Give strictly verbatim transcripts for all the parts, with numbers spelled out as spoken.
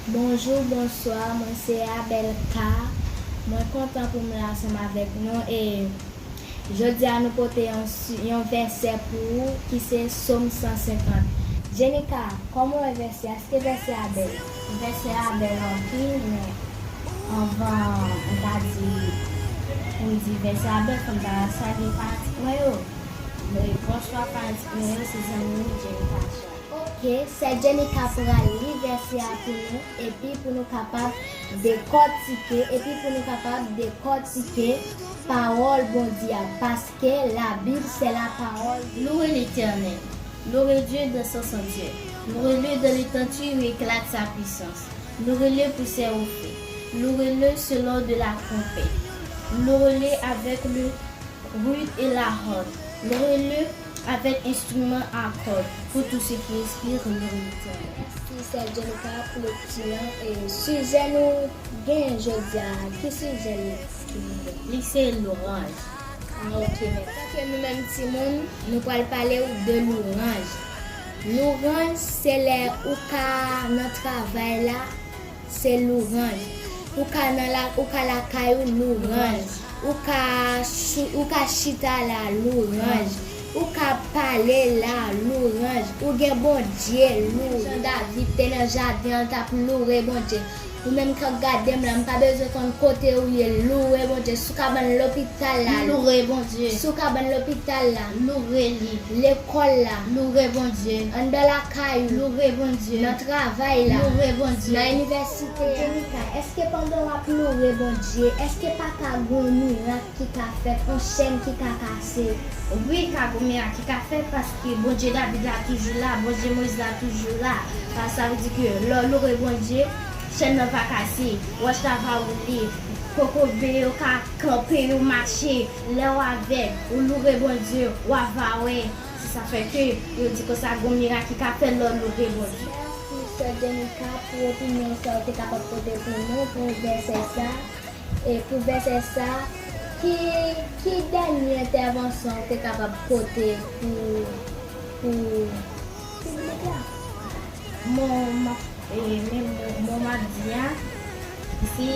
Bonjou, bonswa, mwen se Abelka. Mwen kontan pou m la ansanm avèk nou e jodi a nou pote yon, si- yon vèsè pou ou ki se Sòm san senkant. Jenika, kòman w wè vèsè a? Èske vèsè a bèl? Vèsè a bèl anpil, men anvan m ta di pou m di vèsè a bèl, fò m ta salye fanatik mwen yo. Men bonswa fanatik mwen yo, se zanmi nou Jenika Jean. Ok, sè Jenika pral li vèsè a pou nou, epi pou nou kapab dekòtike, epi pou nou kapab dekòtike pawòl Bondye a, paske Labib se la pawòl. Louez l'Éternel, louez Dieu dans son sanctuaire, louez-le dans les tentes où éclate sa puissance, louez-le pour ses hauts faits, louez-le selon de la trompette, louez-le avec le rude et la harpe, louez-le avec instrument à cordes, pour tout ce qui respire, louez l'Éternel. Mèsi sè Jenika pou lekti an. E sijè nou gen jodi a, ki sijè li? Li se lwanj. Ah, ok, mèsi. Antanke nou menm timoun, nou pral pale w de lwanj. Lwanj, se lè ou ka nan travay la, se lwanj. Ou ka nan la, ou ka lakay ou, lwanj. Ou ka, chi- ou ka chita la, lwanj. Ou ka pale la, lwanj. Ou gen Bondye, lwanj. Jan David te nan jaden an, l t ap loure Bondye. Ou menm k ap gade m la, m pa bezwen konn kote ou ye, loure Bondye. Si w ka ban l lopital la, loure Bondye. Si w ka ban l lopital la, loure li. Lekòl la, loure Bondye. Anndan lakay ou, loure Bondye. Nan travay la, loure Bondye. Nan inivèsite a. Jenika, èske pandan w ap loure Bondye, èske pa ka gen yon mirak ki ka fèt, yon chèn ki ka kase? Wi, ka gen mirak ki ka fèt, paske Bondye David la toujou la, Bondye Moyiz la toujou la. Sa, sa vle di ke lè w loure Bondye, chèn nan va kase, wòch la va woule, kokobe yo ka kanpe, yo mache. Lè w avèg, ou loure Bondye, w a va wè. Se sa fè ke yo di konsa, gon mirak ki ka fèt lè w loure Bondye. Mèsi, sè Jenika, pou opinyon sa w te kapab pote pou nou, pou vèsè sa. E pou vèsè sa, ki, ki dènye entèvansyon w te kapab pote pou, pou piblik la? Mo m ap, e, men mo, mo m ap di a, si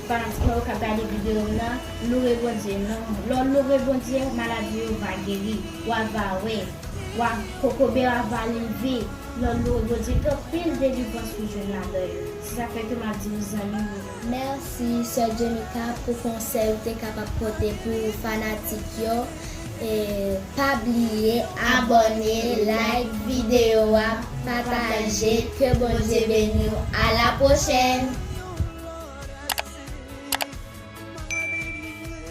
fanatik mwen yo k ap gade videyo m nan, loure Bondye. Nan, lè w loure Bondye, maladi yo va geri, w a va wè, w a, kokobe a va leve. Lè w loure Bondye, gen anpil delivrans ou jwenn ladan yo. Se sa k fè ke m ap di w zanmi m yo. Mèsi, sè Jenika, pou konsèy ou te kapab pote pou fanatik yo. E pa bliye abòne, like videyo a, pataje. Ke Bondye beni w. A la pwochèn!